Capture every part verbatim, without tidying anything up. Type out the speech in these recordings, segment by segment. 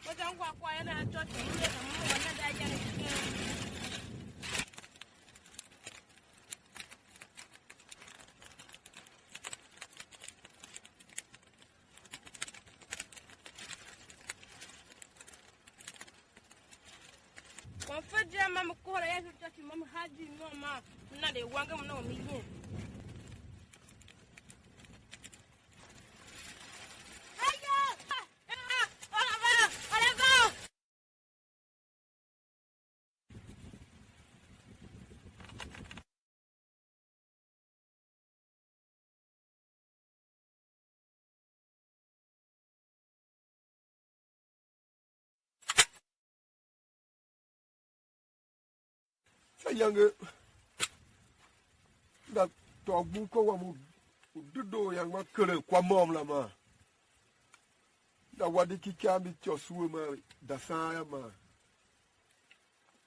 Mo za ngwa kwagh na a tsô tsô, mo za mo wa na da ya ne. Kwagh fe je, ma me kohol a Yesu Kristu, ma me haa di mo, ma me na de wange mo na u me yen. Ayo! Ah, ah, ah, ah, ah, ah. Sha iyange, m da tôô gbugka wam u, u dedoo u iyange ma keren kwa môm la maa. M da wa di kikya mbi ityô sue maa, da saan ya maa.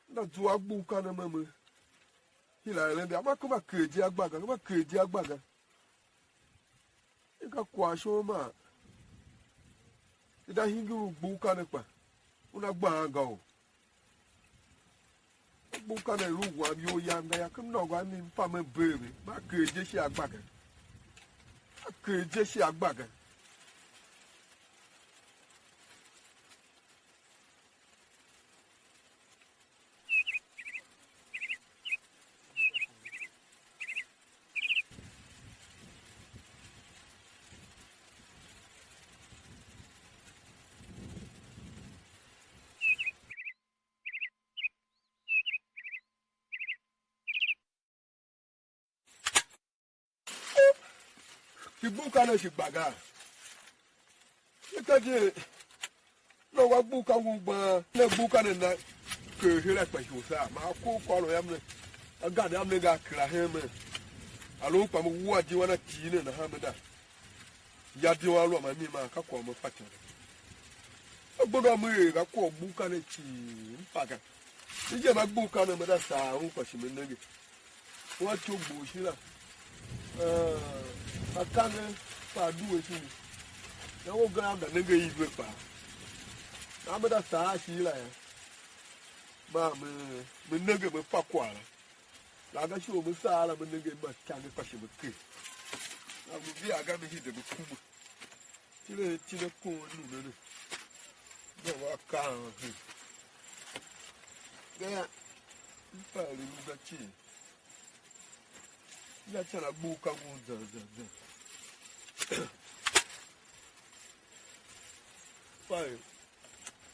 M da zua gbugka ne me, me hira eren mbia, ma kema ker je a gba ga, kema ker je a gba ga. I ka kwagh shon maa i da hingir u gbugka ne kpa una gbaan ga o. Gbugka ne lu wam iyol yam ga yô, ken nôngo a mi m fa me bee ve, ma ker je sha agba ga. Ma ker je sha agba ga. Shi gbugka ne shi gba ga. I ka je, ne wa gbugka ngun gbaan, ne gbugka ne na ker her a kpa ihusa, ma a kor kôron yam ne, a gande yam ne ga kera hen me. A lu kpa me wua je wan a tii ne nahan me da. Ya di wan lu a ma mi ma ka kwagh me fatyô ga. A gbenda me er ga kwagh gbugka ne cii, m fa ga. Ijem a gbugka ne me da saa un kpa shi me nenge. Wan tyo gboo shi la. Eh, a kange kpa due shi. Na u ga am da nenge i due kpaa. Na me da saa shi la ya. Ma me, me nenge me fa kwagh la. La ga shi u me saa la me nenge ma kange kpa shi me ker. Na me via ga me hide me kuma. Tile tile kon nu ne ne. Ba wa kaan he. Gaya, m fa eren u ga cii. Ya can a gbugh ka ngun zan zan zan. Fine.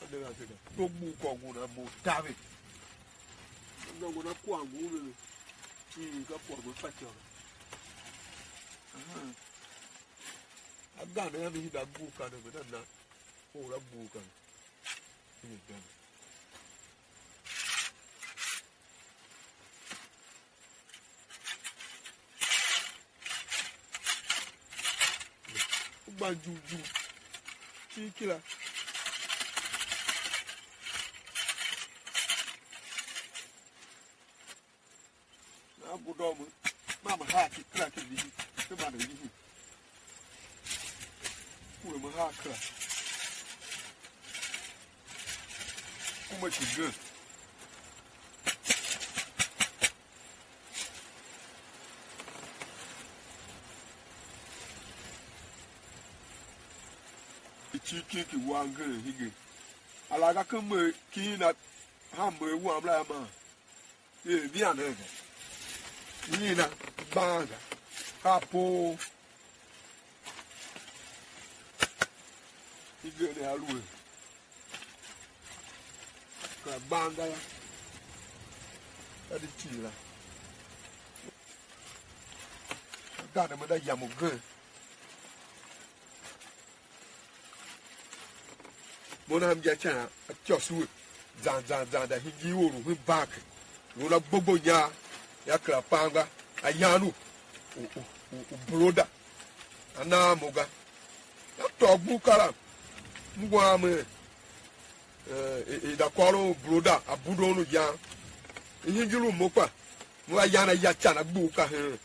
A de la se ga. To gbugh ka ngun a mo tabe. Ngun a kwa ngun ne. Cii ka kwa mo fatyô. Aha. A gande a mi hida gbugh ka ne, me na na. Or a gbugh ka ne. Ina gande. U gban jugh jugh. Cii kila. Nahan budôô mu, ma me haa ki kera ki vihi, ke mande vihi. Kure me haa kera. Kuma ki gen. I Cii kin ki wa ngeren hingen. Alaghga ken mer kin na, han mer wam la maa. Er vian ne ga. Ina gbanga. Ka po. Hingen ne a lu er. Ka gbanga ya. Ka di tii la. Ka gande me da yam ugen. Mo na mja can a tyôso we zan zan zan da hingir or u hen bank. Lu la gbogbo nya, ya kera panga, a yan u, u, u, u, u broda. A na mo ga. Ya tôô gbu kara, m wa me, eh, e, e da kôron u broda, a budon u yan. I hingir u mo kpa, mo a yan a ya can a gbu ka hen.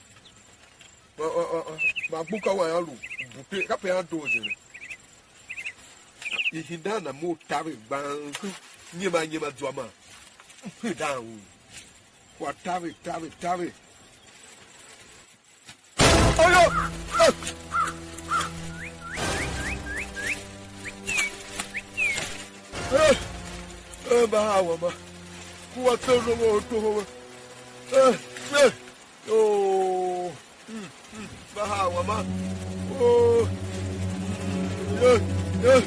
Ma, ma, ma, ma, ma gbuka wan a lu bute, kape a doo je ne. I hiden a na mo taver gbang, nyema, nyema zwa ma. Hiden u. Kwa taver, taver, taver. Oyo! Eh! Eh! Eh, mba hawa ma. Kuwa tsono wo toho we. Eh, eh. Oh, mm, mm, mba hawa ma. Oh, mm, yeah, yeah.